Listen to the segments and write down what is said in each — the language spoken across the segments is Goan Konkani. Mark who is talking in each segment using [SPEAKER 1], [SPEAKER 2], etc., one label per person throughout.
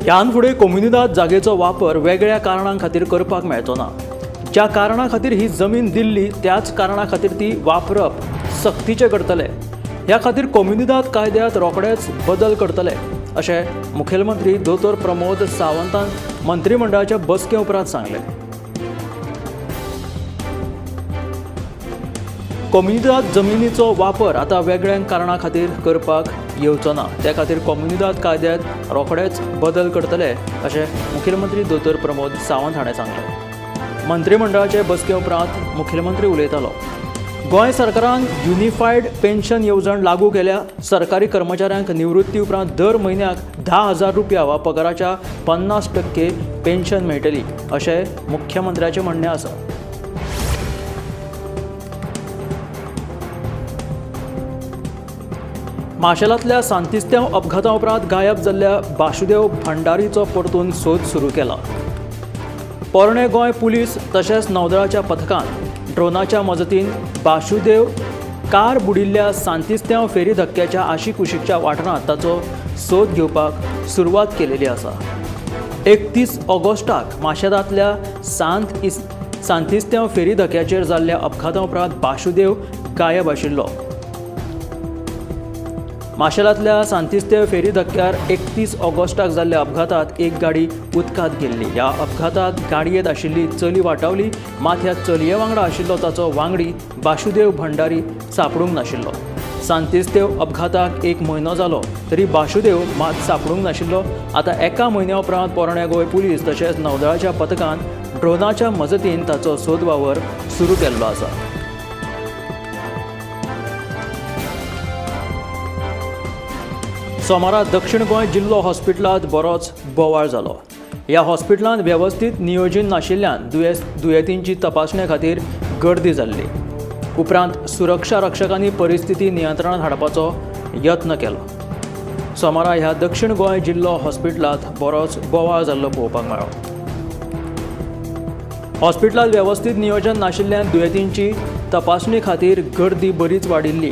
[SPEAKER 1] ह्यान फुडें कोमुनिदाद जागेचो वापर वेगळ्या कारणां खातीर करपाक मेळचो ना. ज्या कारणा खातीर ही जमीन दिल्ली त्याच कारणा खातीर ती वापरप सक्तीचें करतले. ह्या खातीर कोमुनिदाद कायद्यांत रोखडेच बदल करतले अशें मुखेलमंत्री दोतोर प्रमोद सावंतान मंत्रिमंडळाच्या बसके उपरांत सांगलें. कोमुनिदाद जमिनीचो वापर आतां वेगळ्या कारणां खातीर करपाक येवचो ना. त्या खातीर कोमुनिदाद कायद्यांत रोखडेच बदल करतले अशें मुखेलमंत्री दोतोर प्रमोद सावंत हाणें सांगलें. मंत्रिमंडळाचे बसके उपरांत मुखेलमंत्री उलयतालो. गोंय सरकारान युनिफायड पेन्शन येवजण लागू केल्या. सरकारी कर्मचाऱ्यांक निवृत्ती उपरांत दर म्हयन्याक 10,000 रुपया वा पगाराच्या 50% पेन्शन मेळटली अशें मुख्यमंत्र्याचें म्हणणें आसा. माशेलांतल्या सांतिस्त्यांव अपघाता उपरांत गायब जाल्ल्या बाशुदेव भंडारीचो परतून सोद सुरू केला. पोरणे गोंय पुलीस तशेंच नौदळाच्या पथकान ड्रोनाच्या मजतीन बाशुदेव कार बुडिल्ल्या सांतिस्त्यांव फेरी धक्क्याच्या आशिकुशीकच्या वाठारांत ताचो सोद घेवपाक सुरवात केलेली आसा. 31 ऑगस्टाक माशेलांतल्या सांतिस्त्यांव फेरी धक्क्याचेर जाल्ल्या अपघाता उपरांत बाशुदेव गायब आशिल्लो. माशेलांतल्या सांतिस्तेव फेरी धक्क्यार 31 ऑगस्टाक जाल्ल्या अपघातांत एक गाडी उदकांत गेल्ली. ह्या अपघातांत गाडयेंत आशिल्ली चली वाटावली, मात ह्या चलये वांगडा आशिल्लो ताचो वांगडी बाशुदेव भंडारी सांपडूंक नाशिल्लो. सांतिस्तेव अपघाताक 1 म्हयनो जालो तरी बाशुदेव मात सांपडूंक नाशिल्लो. आतां 1 म्हयन्या उपरांत पोरणे गोंय पुलीस तशेंच नौदळाच्या पथकान ड्रोनाच्या मजतीन ताचो सोद वावर सुरू केल्लो आसा. सोमारा दक्षिण गोंय जिल्लो हॉस्पिटलांत बरोच बोवाळ जालो. ह्या हॉस्पिटलांत वेवस्थीत नियोजन नाशिल्ल्यान दुयेंतींची तपासणे खातीर गर्दी जाल्ली. उपरांत सुरक्षा रक्षकांनी परिस्थिती नियंत्रणांत हाडपाचो यत्न केलो. सोमारा ह्या दक्षिण गोंय जिल्लो हॉस्पिटलांत बरोच बोवाळ जाल्लो पळोवपाक मेळ्ळो. हॉस्पिटलांत वेवस्थीत नियोजन नाशिल्ल्यान दुयेंतींची तपासणी खातीर गर्दी बरीच वाडिल्ली.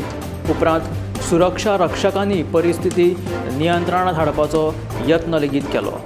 [SPEAKER 1] उपरांत सुरक्षा रक्षकांनी परिस्थिती नियंत्रणांत हाडपाचो यत्न लेगीत केलो.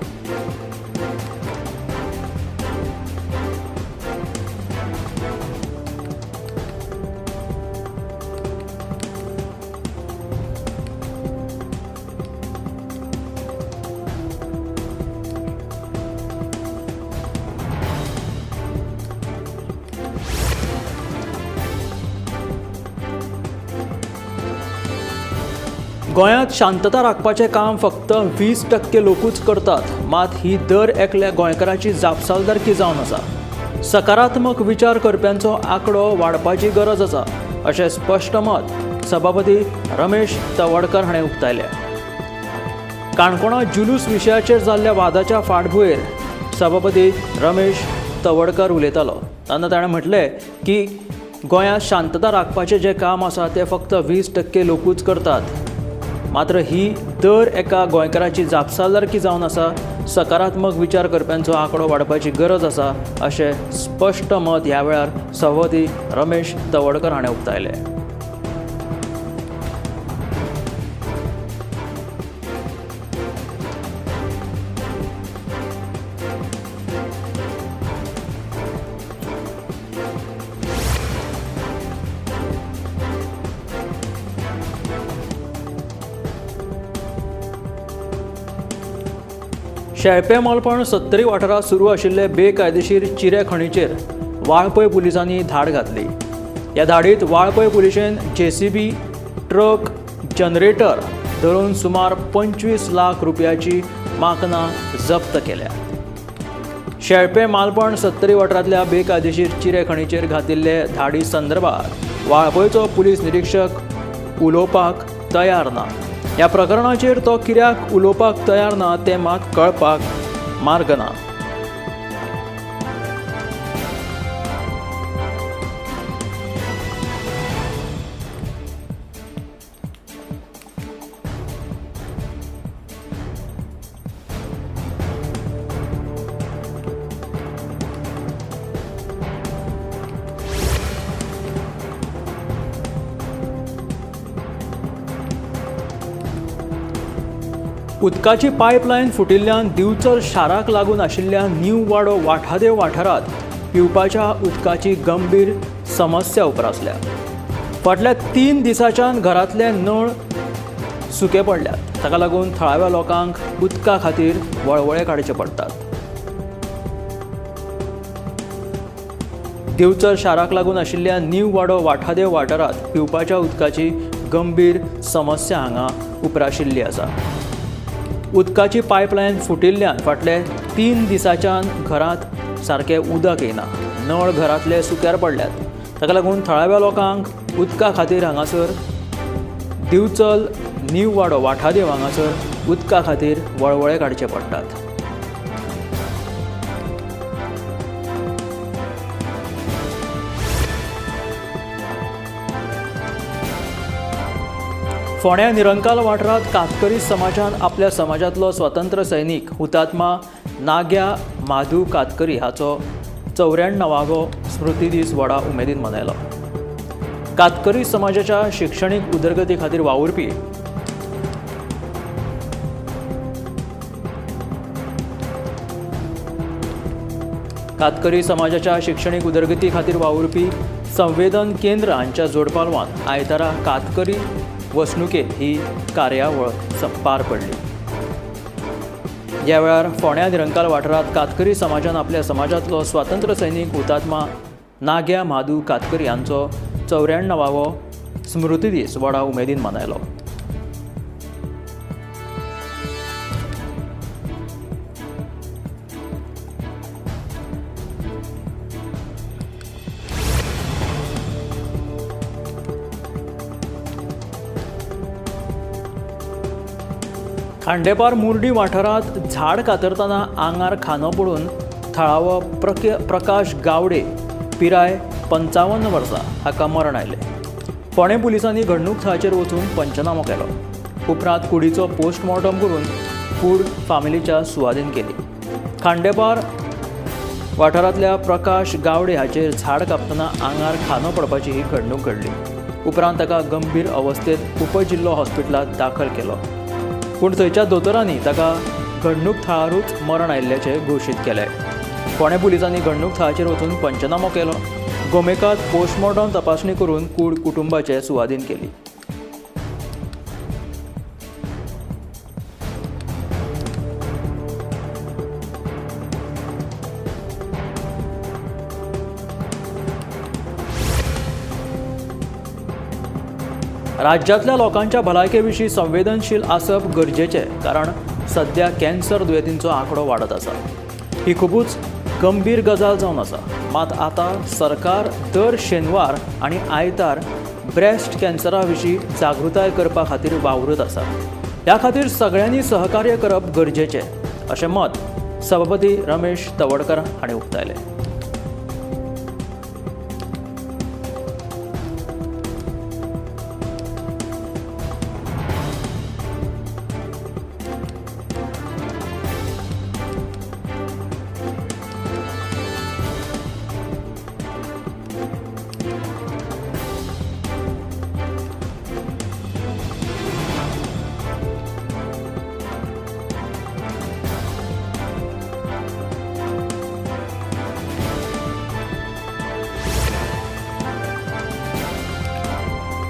[SPEAKER 1] गोंयांत शांतता राखपाचें काम फक्त 20% लोकूच करतात, मात ही दर एकल्या गोंयकाराची जापसालदारकी जावन आसा. सकारात्मक विचार करप्यांचो आंकडो वाडपाची गरज आसा अशें स्पश्ट मत सभापती रमेश तवडकर हाणें उक्तायलें. काणकोणा जुलूस विशयाचेर जाल्ल्या वादाच्या फाटभुंयेर सभापती रमेश तवडकर उलयतालो. तेन्ना ताणें म्हटलें की गोंयांत शांतता राखपाचें जें काम आसा तें फक्त 20% लोकूच करतात, मात्र ही दर एका गोंयकाराची जापसालदारकी जावन आसा. सकारात्मक विचार करप्यांचो आंकडो वाडपाची गरज आसा अशें स्पश्ट मत ह्या वेळार सभापती रमेश तवडकर हाणें उक्तायलें. शेळपे मलपण 70 वाठारांत सुरू आशिल्ले बेकायदेशीर चिरे खणीचेर वाळपय पुलिसांनी धाड घातली. ह्या धाडीत वाळपय पुलिशेन जेसीबी, ट्रक, जनरेटर धरून सुमार 25 लाख रुपयाची माकनां जप्त केल्या. शेळपे मालपण 70 वाठारांतल्या बेकायदेशीर चिरे खणीचेर घातिल्ले धाडी संदर्भात वाळपयचो पुलीस निरीक्षक उलोवपाक तयार ना. ह्या प्रकरणाचेर तो कित्याक उलोवपाक तयार ना तें मात कळपाक मार्ग ना. उदकाची पायपलायन फुटिल्ल्यान दिवचल शाराक लागून आशिल्ल्या न्यू वाडो वाठादेव वाठारांत पिवपाच्या उदकाची गंभीर समस्या उप्रासल्या. फाटल्या 3 दिसांच्यान घरांतले नळ सुके पडल्यात. ताका लागून थळाव्या लोकांक उदका खातीर वळवळे काडचे पडटात. दिवचल शाराक लागून आशिल्ल्या न्यू वाडो वाठादेव वाठारांत पिवपाच्या उदकाची गंभीर समस्या हांगा उप्राशिल्ली आसा. उदकाची पायपलायन फुटिल्ल्यान फाटले 3 दिसांच्यान घरांत सारकें उदक येना. नळ घरांतले सुक्यार पडल्यात. ताका लागून थळाव्या लोकांक उदका खातीर हांगासर दिवचल न्यू वाडो वाठादेव हांगासर उदका खातीर वळवळे काडचे पडटात. फोंड्या निरंकाल वाठारांत कातकरी समाजान आपल्या समाजांतलो स्वतंत्र सैनीक हुतात्मा नाग्या माधू कातकरी हाचो 94वो स्मृती दीस व्हडा उमेदीन मनयलो. कातकरी समाजाच्या शिक्षणीक उदरगती खातीर वावुरपी कातकरी समाजाच्या शिक्षणीक उदरगती खातीर वावुरपी संवेदन केंद्र हांच्या जोडपालवान आयतारा कातकरी वसणुकेंत ही कार्यावळ पार पडली. ह्या वेळार फोंड्या निरंकाल वाठारांत कातकरी समाजान आपल्या समाजांतलो स्वातंत्र्य सैनीक हुतात्मा नाग्या माधू कातकरी हांचो 94वो स्मृती दीस व्हडा उमेदीन मनयलो. खांडेपार मुर्डी वाठारांत झाड कातरतना आंगार खांदो पडून थळावो प्रकाश गावडे पिराय 55 वर्सां हाका मरण आयलें. फोंडें पुलिसांनी घडणूक थळाचेर वचून पंचनामो केलो. उपरांत कुडीचो पोस्टमॉर्टम करून कूड फामिलीच्या सुवादीन केली. खांडेपार वाठारांतल्या प्रकाश गावडे हाचेर झाड कापतना आंगार खांदो पडपाची ही घडणूक घडली. उपरांत ताका गंभीर अवस्थेत उपजिल्लो हॉस्पिटलांत दाखल केलो. पूण थंयच्या दोतोरांनी ताका घडणूक थळारूच मरण आयिल्ल्याचें घोशीत केलें. फोंडें पुलिसांनी घडणूक थळाचेर वचून पंचनामो केलो. गोमेकात पोस्टमॉर्टम तपासणी करून कूड कुटुंबाचे सुवादीन केली. राज्यांतल्या लोकांच्या भलायके विशीं संवेदनशील आसप गरजेचें, कारण सध्या कॅन्सर दुयेंतींचो आंकडो वाडत आसा. ही खुबूच गंभीर गजाल जावन आसा. मात आतां सरकार दर शेनवार आनी आयतार ब्रेस्ट कॅन्सरा विशीं जागृताय करपा खातीर वावरत आसा. ह्या खातीर सगळ्यांनी सहकार्य करप गरजेचें अशें मत सभापती रमेश तवडकर हांणी उक्तायलें.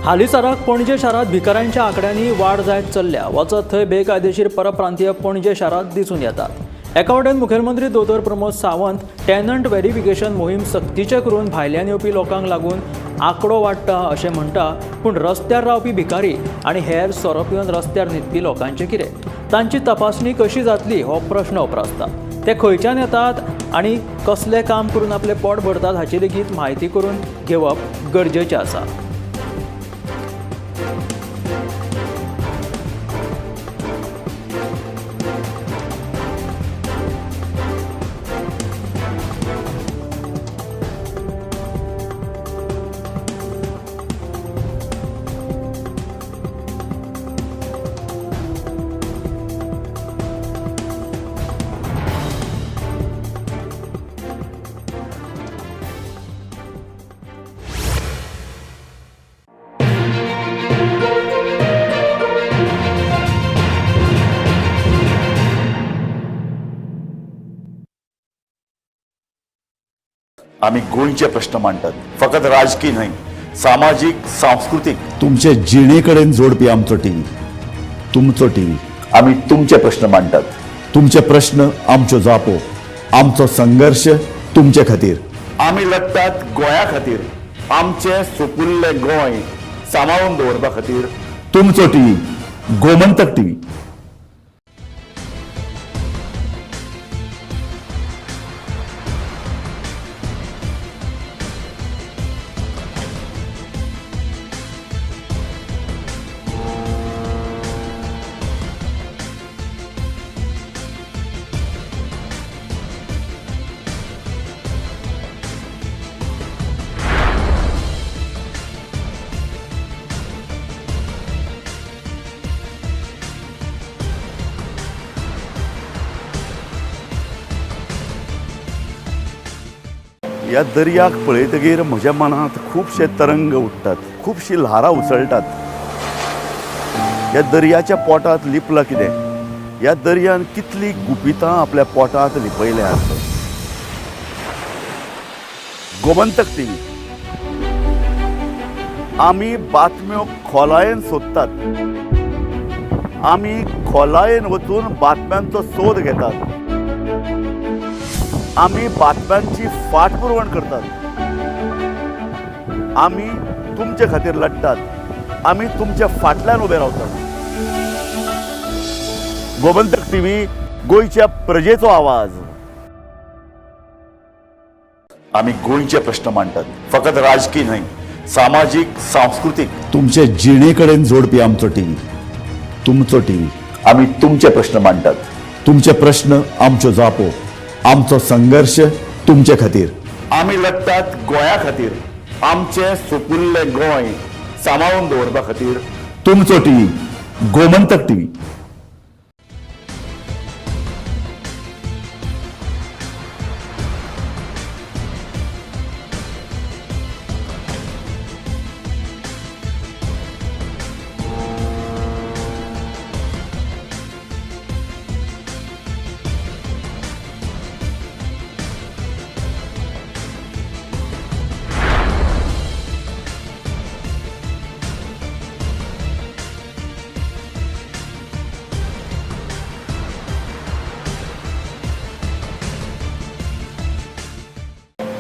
[SPEAKER 1] हालींसराक पणजे शारांत भिकाऱ्यांच्या आंकड्यांनी वाड जायत चल्ल्या. वचत थंय बेकायदेशीर परप्रांतीय पणजे शारांत दिसून येतात. एका वटेन मुखेलमंत्री दोतोर प्रमोद सावंत टॅनंट व्हेरिफिकेशन मोहीम सक्तीचें करून भायल्यान येवपी लोकांक लागून आंकडो वाडटा अशें म्हणटा, पूण रस्त्यार रावपी भिकारी आनी हेर सोरो पिवन रस्त्यार न्हिदपी लोकांचें कितें? तांची तपासणी कशी जातली हो प्रश्न उप्रासता. ते खंयच्यान येतात आनी कसलें काम करून आपलें पोट भरतात हाची लेगीत म्हायती करून घेवप गरजेचें आसा.
[SPEAKER 2] आमी गोंयचे प्रश्न मांडटात, फकत राजकी न्हय, सामाजीक, सांस्कृतीक.
[SPEAKER 3] तुमचे जिणे कडेन जोडपी आमचो टीव्ही, तुमचो टीव्ही.
[SPEAKER 2] आमी तुमचे प्रश्न मांडटात.
[SPEAKER 3] तुमचे प्रश्न आमच्यो जापो, आमचो संघर्श तुमचे खातीर.
[SPEAKER 2] आमी लढटात गोंया खातीर, आमचें सुपुल्लें गोंय सांबाळून दवरपा खातीर.
[SPEAKER 3] तुमचो टीव्ही, गोमंतक टीव्ही.
[SPEAKER 2] ह्या दर्याक पळयतगीर म्हज्या मनांत खुबशे तरंग उठ्ठात, खुबशीं ल्हारां उसळटात. ह्या दर्याच्या पोटांत लिपलां कितें? ह्या दर्यान कितलीं गुपितां आपल्या पोटांत लिपयल्यांत? गोमंतक टीव्ही, आमी बातम्यो खोलायेन सोदतात. आमी खोलायेन वचून बातम्यांचो सोद घेतात. आमी बातम्यांची फाटपुरवण करतात. आमी तुमचे खातीर लढटात. आमी तुमच्या फाटल्यान उबे रावतात. गोमंतक टीव्ही, गोंयच्या प्रजेचो आवाज. आमी गोंयचे प्रश्न मांडटात, फकत राजकी न्हय, सामाजीक, सांस्कृतीक.
[SPEAKER 3] तुमचे जिणे कडेन जोडपी आमचो टीव्ही, तुमचो टीव्ही.
[SPEAKER 2] आमी तुमचे प्रश्न मांडटात.
[SPEAKER 3] तुमचे प्रश्न आमच्यो जापो, आमचो संघर्श तुमचे खातीर.
[SPEAKER 2] आमी लढटात गोंया खातीर, आमचें सुपुल्लें गोंय सांबाळून दवरपा खातीर.
[SPEAKER 3] तुमचो टीव्ही, गोमंतक टीव्ही.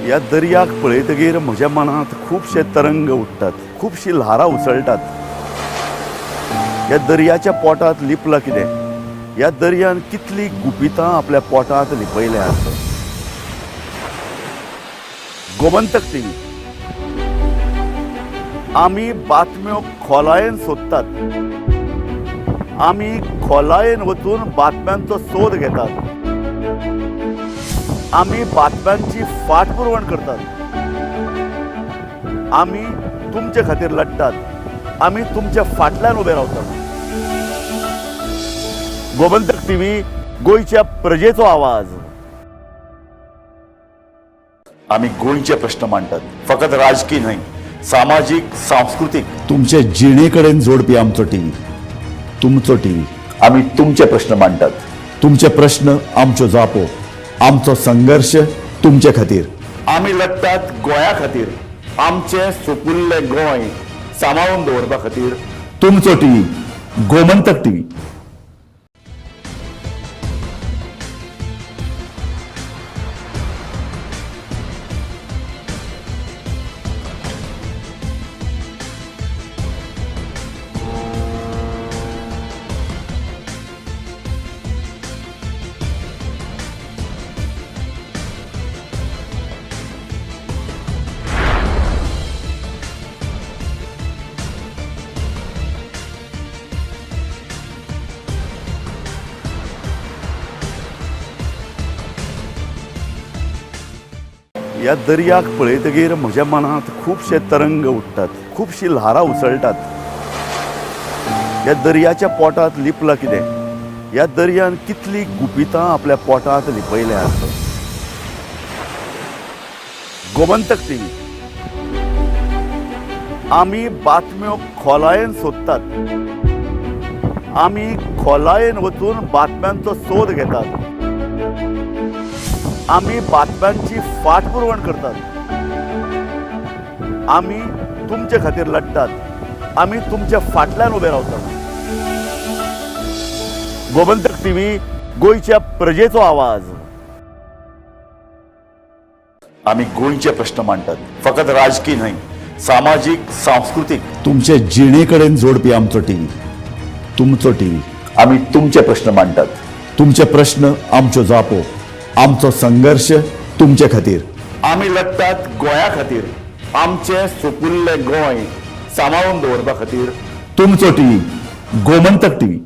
[SPEAKER 2] ह्या दर्याक पळयतगीर म्हज्या मनांत खुबशे तरंग उठ्ठात, खुबशीं ल्हारां उसळटात. ह्या दर्याच्या पोटांत लिपलां कितें? ह्या दर्यान कितलीं गुपितां आपल्या पोटांत लिपयल्यांत? गोमंतक टीव्ही, आमी बातम्यो खोलायेन सोदतात. आमी खोलायेन वचून बातम्यांचो सोद घेतात. आमी बातम्यांची फाटपुरवण करतात. आमी तुमचे खातीर लढटात. आमी तुमच्या फाटल्यान उबे रावतात. गोमंतक टीव्ही, गोंयच्या प्रजेचो आवाज. आमी गोंयचे प्रश्न मांडटात, फकत राजकी न्हय, सामाजीक, सांस्कृतीक.
[SPEAKER 3] तुमचे जिणे कडेन जोडपी आमचो टीव्ही, तुमचो टीव्ही.
[SPEAKER 2] आमी तुमचे प्रश्न मांडटात.
[SPEAKER 3] तुमचे प्रश्न आमच्यो जापो, आमचो संघर्श तुमचे खातीर.
[SPEAKER 2] आमी लढटात गोंया खातीर, आमचें सुपुल्लें गोंय सांबाळून दवरपा खातीर.
[SPEAKER 3] तुमचो टीव्ही, गोमंतक टीव्ही.
[SPEAKER 2] ह्या दर्याक पळयतगीर म्हज्या मनांत खुबशे तरंग उठ्ठात, खुबशीं ल्हारां उसळटात. ह्या दर्याच्या पोटांत लिपलां कितें? ह्या दर्यान कितलीं गुपितां आपल्या पोटांत लिपयल्यांत? गोमंतक टीव्ही, आमी बातम्यो खोलायेन सोदतात. आमी खोलायेन वचून बातम्यांचो सोद घेतात. आमी बातम्यांची फाटपुरवण करतात. आमी तुमचे खातीर लढटात. आमी तुमच्या फाटल्यान उबे रावतात. गोमंतक टीव्ही, गोंयच्या प्रजेचो आवाज. आमी गोंयचे प्रश्न मांडटात, फकत राजकीय न्हय, सामाजीक, सांस्कृतीक,
[SPEAKER 3] तुमचे जिणे कडेन जोडपी आमचो टीव्ही, तुमचो टीव्ही.
[SPEAKER 2] आमी तुमचे प्रश्न मांडटात.
[SPEAKER 3] तुमचे प्रश्न आमच्यो जापो, आमचो संघर्श तुमचे खातीर.
[SPEAKER 2] आमी लढटात गोंया खातीर, आमचें सुपुल्लें गोंय सांबाळून दवरपा खातीर.
[SPEAKER 3] तुमचो टीव्ही, गोमंतक टीव्ही.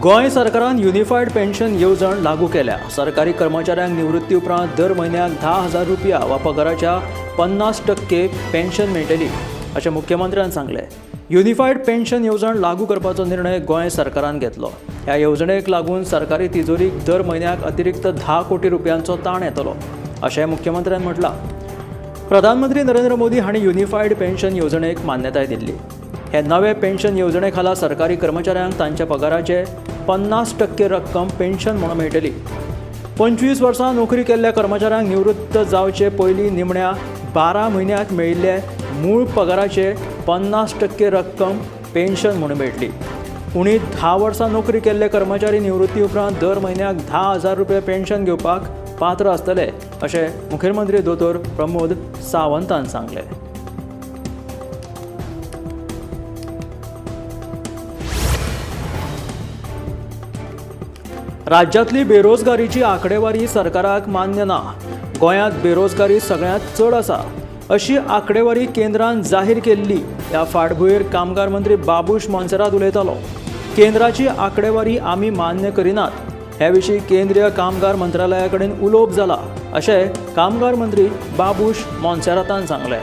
[SPEAKER 1] गोंय सरकारान युनिफायड पेन्शन येवजण लागू केल्या. सरकारी कर्मचाऱ्यांक निवृत्ती उपरांत दर म्हयन्याक 10,000 रुपया वा पगाराच्या 50% पेन्शन मेळटली अशें मुख्यमंत्र्यान सांगलें. युनिफायड पेन्शन येवजण लागू करपाचो निर्णय गोंय सरकारान घेतलो. ह्या येवजणेक लागून सरकारी तिजोरीक दर म्हयन्याक अतिरिक्त 10 कोटी रुपयांचो ताण येतलो अशें मुख्यमंत्र्यान म्हटलां. प्रधानमंत्री नरेंद्र मोदी हांणी युनिफायड पेन्शन येवजणेक मान्यताय दिल्ली. हे नवे पेन्शन येवजणे खाला सरकारी कर्मचाऱ्यांक तांच्या पगाराचे 50% रक्कम पेन्शन म्हणून मेळटली. 25 वर्सां नोकरी केल्ल्या कर्मचाऱ्यांक निवृत्त जावचे पयलीं निमण्या 12 म्हयन्यांत मेळिल्ले मूळ पगाराचे 50% रक्कम पेन्शन म्हणून मेळटली. उणी 10 वर्सां नोकरी केल्ले कर्मचारी निवृत्ती उपरांत दर म्हयन्याक 10,000 रुपया पेन्शन घेवपाक पात्र आसतले अशें मुखेलमंत्री दोतोर प्रमोद सावंतान सांगलें. राज्यांतली बेरोजगारीची आंकडेवारी सरकाराक मान्य ना. गोंयांत बेरोजगारी सगळ्यांत चड आसा अशी आंकडेवारी केंद्रान जाहीर केल्ली. ह्या फाटभुंयेर कामगार मंत्री बाबूश मोन्सेरात उलयतालो. केंद्राची आंकडेवारी आमी मान्य करिनात. हे विशीं केंद्रीय कामगार मंत्रालया कडेन उलोवप जाला अशें कामगार मंत्री बाबूश मोन्सेरातान सांगलें.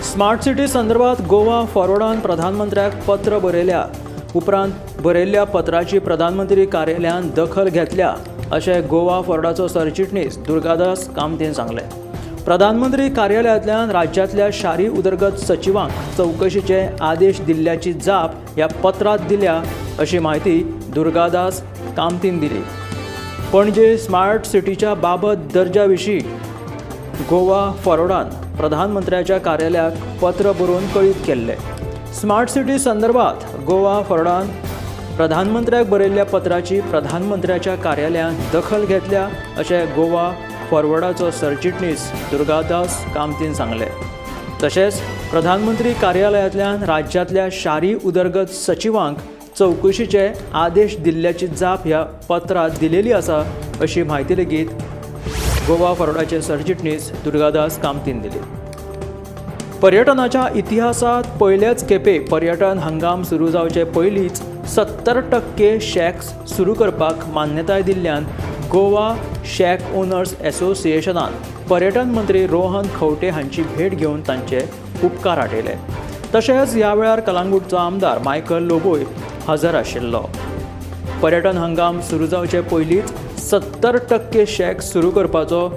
[SPEAKER 1] स्मार्ट सिटी संदर्भात गोवा फॉरवर्डान प्रधानमंत्र्याक पत्र बरयल्या. उपरांत बरयल्ल्या पत्राची प्रधानमंत्री कार्यालयान दखल घेतल्या अशें गोवा फॉरवर्डाचो सरचिटणीस दुर्गादास कामतीन सांगलें. प्रधानमंत्री कार्यालयांतल्यान राज्यांतल्या शारी उदरगत सचिवांक चवकशीचे आदेश दिल्ल्याची जाप ह्या पत्रांत दिल्या अशी म्हायती दुर्गादास कामतीन दिली. पणजे स्मार्ट सिटीच्या बाबत दर्जा विशीं गोवा फॉरवर्डान प्रधानमंत्र्याच्या कार्यालयाक पत्र बरोवन कळीत केल्लें. स्मार्ट सिटी संदर्भात गोवा फॉरवर्डान प्रधानमंत्र्याक बरयल्ल्या पत्राची प्रधानमंत्र्याच्या कार्यालयान दखल घेतल्या अशें गोवा फॉरवर्डाचो सरचिटणीस दुर्गादास कामतीन सांगलें. तशेंच प्रधानमंत्री कार्यालयांतल्यान राज्यांतल्या शारी उदरगत सचिवांक चवकशीचे आदेश दिल्ल्याची जाप ह्या पत्रांत दिलेली आसा अशी म्हायती लेगीत गोवा फॉरवर्डाचे सरचिटणीस दुर्गादास कामतीन दिली. पर्यटनाच्या इतिहासात पयलेच खेपे पर्यटन हंगाम सुरू जावचे पयलींच 70% शॅक्स सुरू करपाक मान्यताय दिल्ल्यान गोवा शॅक ओनर्स एसोसिएशनान पर्यटन मंत्री रोहन खंवटे हांची भेट घेवन तांचे उपकार आठयले. तशेंच ह्या वेळार कलांगूटचो आमदार मायकल लोबोय हजर आशिल्लो. पर्यटन हंगाम सुरू जावचे पयलींच 70% शॅक सुरू करपाचो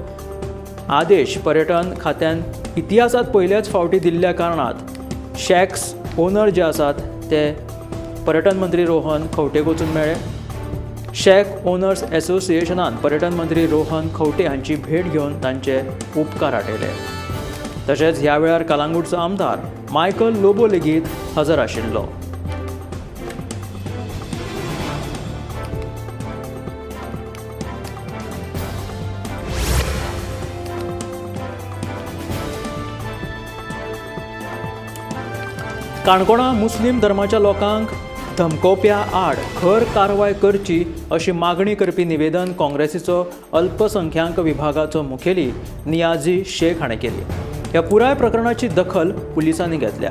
[SPEAKER 1] आदेश पर्यटन खात्यान इतिहासात पयल्याच फावटी दिल्ल्या कारणात शॅक्स ओनर जे आसात ते पर्यटन मंत्री रोहन खंवटेक वचून मेळ्ळे. शॅक ओनर्स एसोसिएशनान पर्यटन मंत्री रोहन खंवटे हांची भेट घेवन तांचे उपकार आटयले. तशेंच ह्या वेळार कलांगूटचो आमदार मायकल लोबो लेगीत हजर आशिल्लो. काणकोणा मुस्लीम धर्माच्या लोकांक धमकोवप्या आड खर कारवाय करची अशी मागणी करपी निवेदन काँग्रेसीचो अल्पसंख्याक विभागाचो मुखेली नियाजी शेख हाणें केली. ह्या पुराय प्रकरणाची दखल पुलिसांनी घेतल्या.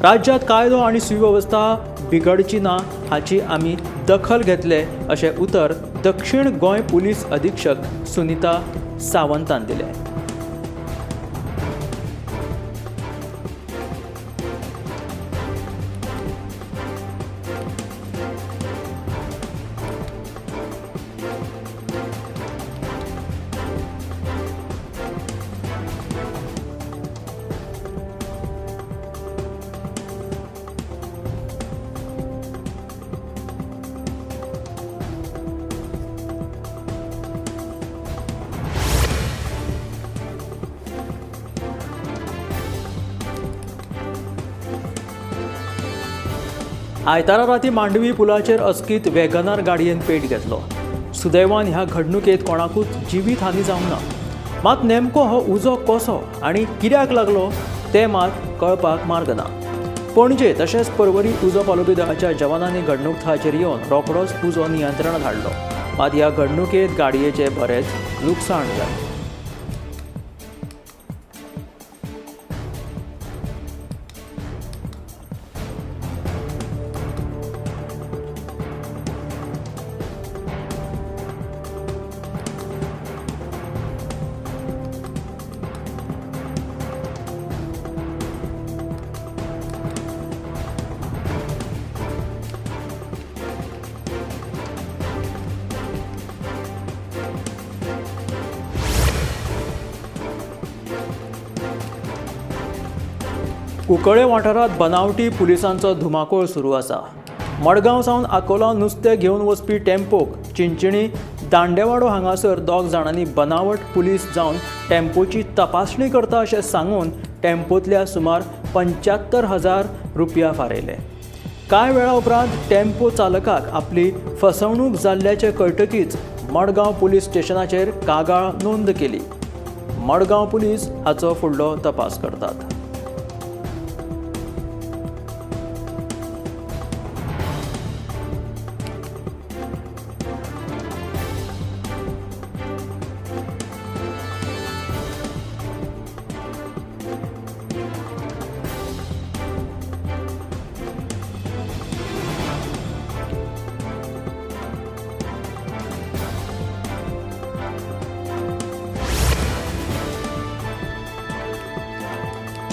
[SPEAKER 1] राज्यांत कायदो आनी सुवेवस्था बिगडची ना हाची आमी दखल घेतले अशें उतर दक्षिण गोंय पुलीस अधीक्षक सुनीता सावंतान दिलें. आयतारा राती मांडवी पुलाचेर अचकीत वेगनार गाडयेन पेट घेतलो. सुदैवान ह्या घडणुकेत कोणाकूच जिवीत हानी जावंक ना. मात नेमको हो उजो कसो आनी कित्याक लागलो तें मात कळपाक मार्ग ना. पणजे तशेंच पर्वरी उजो पालोवपी दळाच्या जवानांनी घडणूक थळाचेर येवन रोखडोच उजो नियंत्रणांत हाडलो. मात ह्या घडणुकेत गाडयेचें बरेंच लुकसाण जालें. कुंकळे वाठारांत बनावटी पुलिसांचो धुमाकूळ सुरू आसा. मडगांव सावन आकोला नुस्तें घेवन वचपी टेम्पोक चिंचिणी दांडेवाडो हांगासर 2 जाणांनी बनावट पुलीस जावन टेम्पोची तपासणी करता अशें सांगून टेम्पोंतल्या सुमार 75,000 रुपया फारयले. कांय वेळा उपरांत टेम्पो चालकाक आपली फसवणूक जाल्ल्याचें कळटकीच मडगांव पुलीस स्टेशनाचेर कागाळ नोंद केली. मडगांव पुलीस हाचो फुडलो तपास करतात.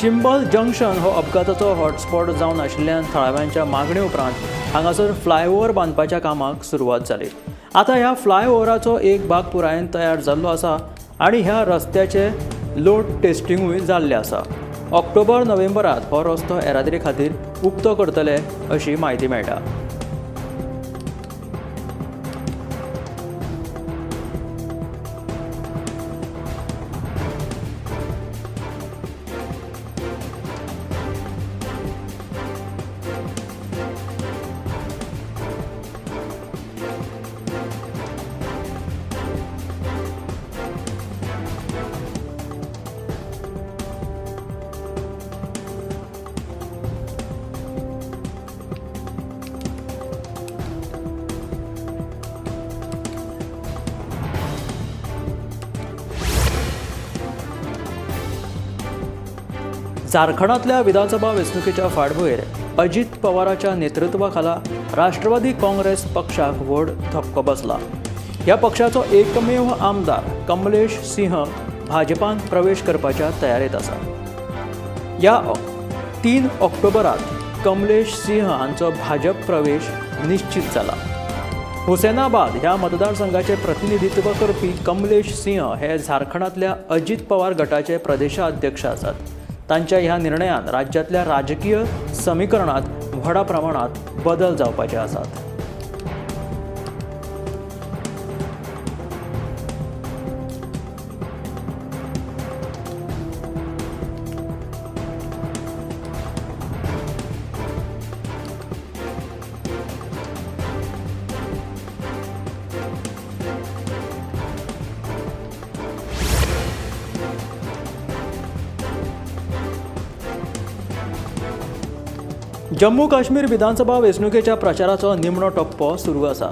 [SPEAKER 1] चिंबल जंक्शन हो अपघाताचो हॉटस्पॉट जावन आशिल्ल्यान थळाव्यांच्या मागणे उपरांत हांगासर फ्लायओव्हर बांदपाच्या कामाक सुरवात जाली. आतां ह्या फ्लायओव्हराचो एक भाग पुरायेन तयार जाल्लो आसा आनी ह्या रस्त्याचे लोड टेस्टिंगूय जाल्लें आसा. ऑक्टोबर नोव्हेंबरांत हो रस्तो येरादारी खातीर उक्तो करतले अशी म्हायती मेळटा. झारखंडातल्या विधानसभा वेंचणुकेच्या फाटभुंयेर अजित पवाराच्या नेतृत्वाखाला राष्ट्रवादी काँग्रेस पक्षाक व्हड धपको बसला. ह्या पक्षाचो एकमेव आमदार कमलेश सिंह भाजपान प्रवेश करपाच्या तयारेत आसा. ह्या 3 ऑक्टोबराक कमलेश सिंह हांचो भाजप प्रवेश निश्चित जाला. हुसेनाबाद ह्या मतदारसंघाचे प्रतिनिधित्व करपी कमलेश सिंह हे झारखंडांतल्या अजित पवार गटाचे प्रदेशाध्यक्ष आसात. तांच्या ह्या निर्णयान राज्यांतल्या राजकीय समीकरणात व्हडा प्रमाणात बदल जावपाचे आसात. जम्मू काश्मीर विधानसभा वेंचणुकेच्या प्रचाराचो निमणो टप्पो सुरू आसा.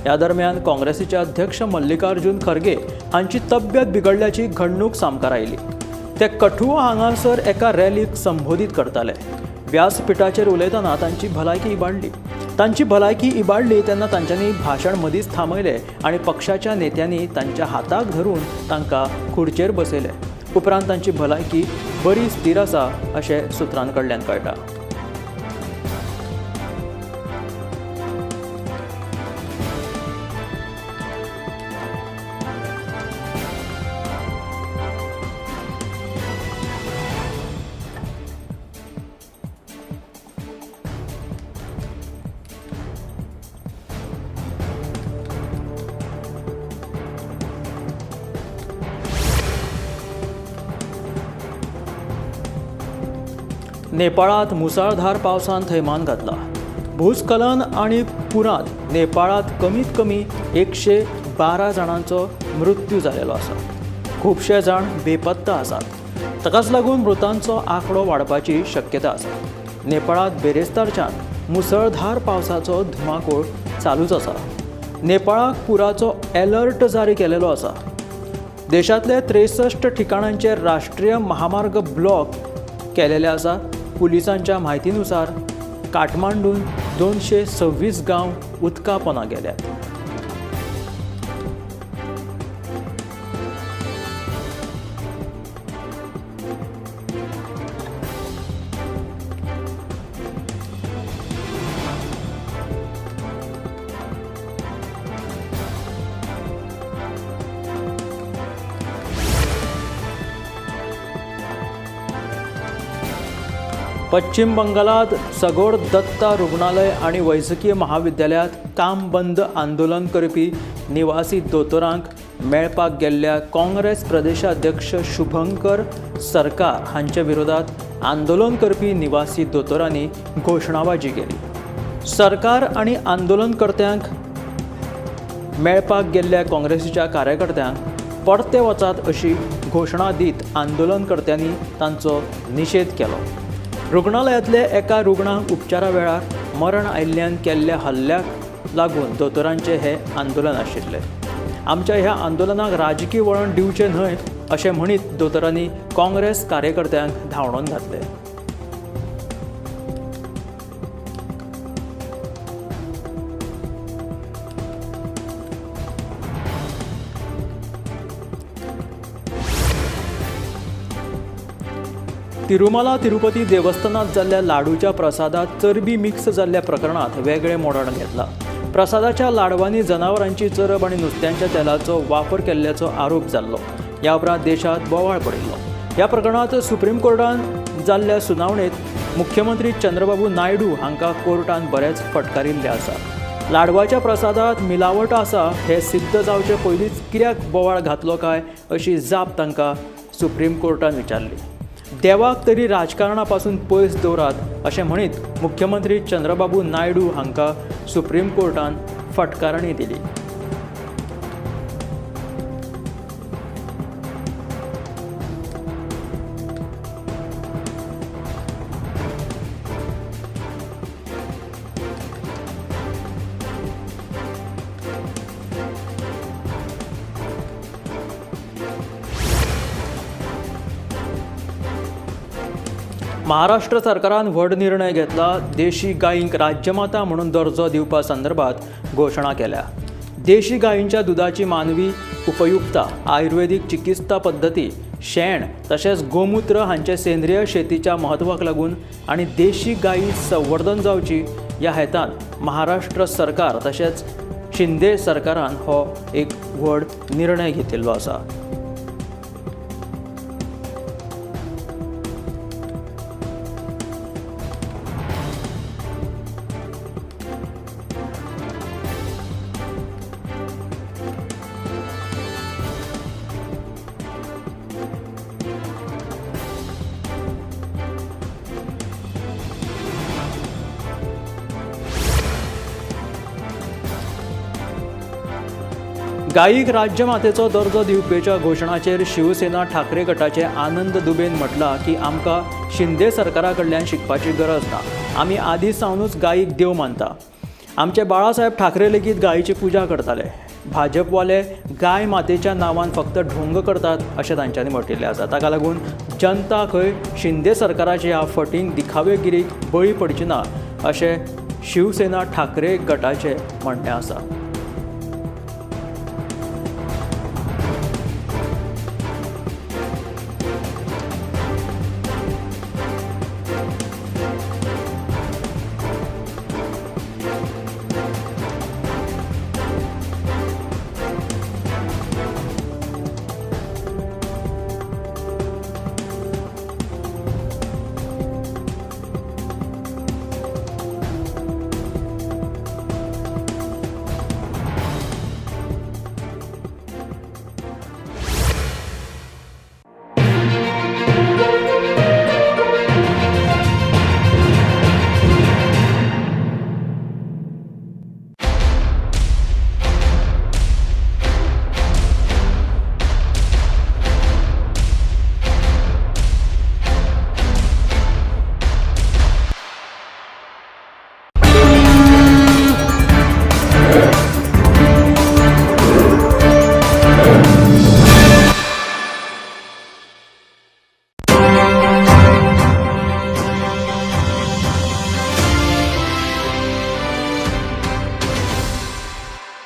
[SPEAKER 1] ह्या दरम्यान काँग्रेसीचे अध्यक्ष मल्लिकार्जुन खरगे हांची तब्येत बिगडल्याची घडणूक सामकार आयली. ते कठुआ हांगासर एका रॅलीक संबोधीत करताले. व्यासपीठाचेर उलयतना तांची भलायकी इबाडली. तांची भलायकी इबाडली तेन्ना तांच्यांनी भाशण मदींच थांबयलें आनी पक्षाच्या नेत्यांनी तांच्या हाताक धरून तांकां खुर्चेर बसयले. उपरांत तांची भलायकी बरी स्थिर आसा अशें सुत्रां कडल्यान कळटा. नेपाळात मुसळधार पावसान थैमान घातला. भूस्खलन आनी पुरांत नेपाळात कमीत कमी 112 जाणांचो मृत्यू जाल्लो आसा. खुबशे जाण बेपत्ता आसात. ताकाच लागून मृतांचो आंकडो वाडपाची शक्यता आसा. नेपाळात बेरेस्तारच्यान मुसळधार पावसाचो धुमाकूळ चालूच आसा. नेपाळाक पुराचो अलर्ट जारी केलेलो आसा. देशांतले 63 ठिकाणांचेर राष्ट्रीय महामार्ग ब्लॉक केलेले आसा. पुलिसांच्या म्हायतीनुसार काठमांडून 226 गांव उदका पोंदा गेल्यात. पश्चिम बंगालात सगोर दत्ता रुग्णालय आणि वैजकीय महाविद्यालयात काम बंद आंदोलन करपी निवासी दोतोरांक मेळपाक गेल्ल्या काँग्रेस प्रदेशाध्यक्ष शुभंकर सरकार हांच्या विरोधात आंदोलन करपी निवासी दोतोरांनी घोशणाबाजी केली. सरकार आणि आंदोलनकर्त्यांक मेळपाक गेल्ल्या काँग्रेसीच्या कार्यकर्त्यांक परते वचात अशी घोशणा दीत आंदोलनकर्त्यांनी तांचो निशेध केलो. रुग्णालयांतले एका रुग्णाक उपचारा वेळार मरण आयिल्ल्यान केल्ल्या हल्ल्याक लागून दोतोरांचें हें आंदोलन आशिल्लें. आमच्या ह्या आंदोलनाक राजकी वळण दिवचें न्हय अशें म्हणीत दोतोरांनी काँग्रेस कार्यकर्त्यांक धांवडोवन घातले. तिरुमाला तिरुपती देवस्थानात जाल्ल्या लाडूच्या प्रसादात चरबी मिक्स जाल्ल्या प्रकरणात वेगळें मोडण घेतलां. प्रसादाच्या लाडवांनी जनावरांची चरब आनी नुस्त्यांच्या तेलाचो वापर केल्ल्याचो आरोप जाल्लो. ह्या उपरांत देशांत बोवाळ पडिल्लो. ह्या प्रकरणांत सुप्रीम कोर्टान जाल्ल्या सुनावणेंत मुख्यमंत्री चंद्रबाबू नायडू हांकां कोर्टान बरेंच फटकारिल्लें आसा. लाडवाच्या प्रसादात मिलावट आसा हें सिद्ध जावचे पयलींच कित्याक बोवाळ घातलो काय अशी जाप तांकां सुप्रीम कोर्टान विचारली. देवाक तरी राजकारणा पासून पयस दवरात अशें म्हणीत मुख्यमंत्री चंद्रबाबू नायडू हांकां सुप्रीम कोर्टान फटकारणी दिली. महाराष्ट्र सरकारान व्हड निर्णय घेतला. देशी गायींक राज्यमाता म्हणून दर्जो दिवपा संदर्भात घोशणा केल्या. देशी गायींच्या दुदाची मानवी उपयुक्ता, आयुर्वेदीक चिकित्सा पद्दती, शेण तशेंच गोमूत्र हांचे सेंद्रीय शेतीच्या म्हत्वाक लागून आनी देशी गायी संवर्धन जावची ह्या हेतान महाराष्ट्र सरकार तशेंच शिंदे सरकारान हो एक व्हड निर्णय घेतिल्लो आसा. गायीक राज्यमातेचो दर्जो दिवपाच्या घोशणाचेर शिवसेना ठाकरे गटाचे आनंद दुबेन म्हटलां की आमकां शिंदे सरकारा कडल्यान शिकपाची गरज ना. आमी आदी सावनूच गायीक देव मानता. आमचे बाळासाहेब ठाकरे लेगीत गायीची पुजा करताले. भाजपवाले गाय मातेच्या नांवान फक्त ढोंग करतात अशें तांच्यांनी म्हटिल्लें आसा. ताका लागून जनता खंय शिंदे सरकाराचे ह्या फटींग दिखावेगिरीक बळी पडची ना अशें शिवसेना ठाकरे गटाचें म्हणणें आसा.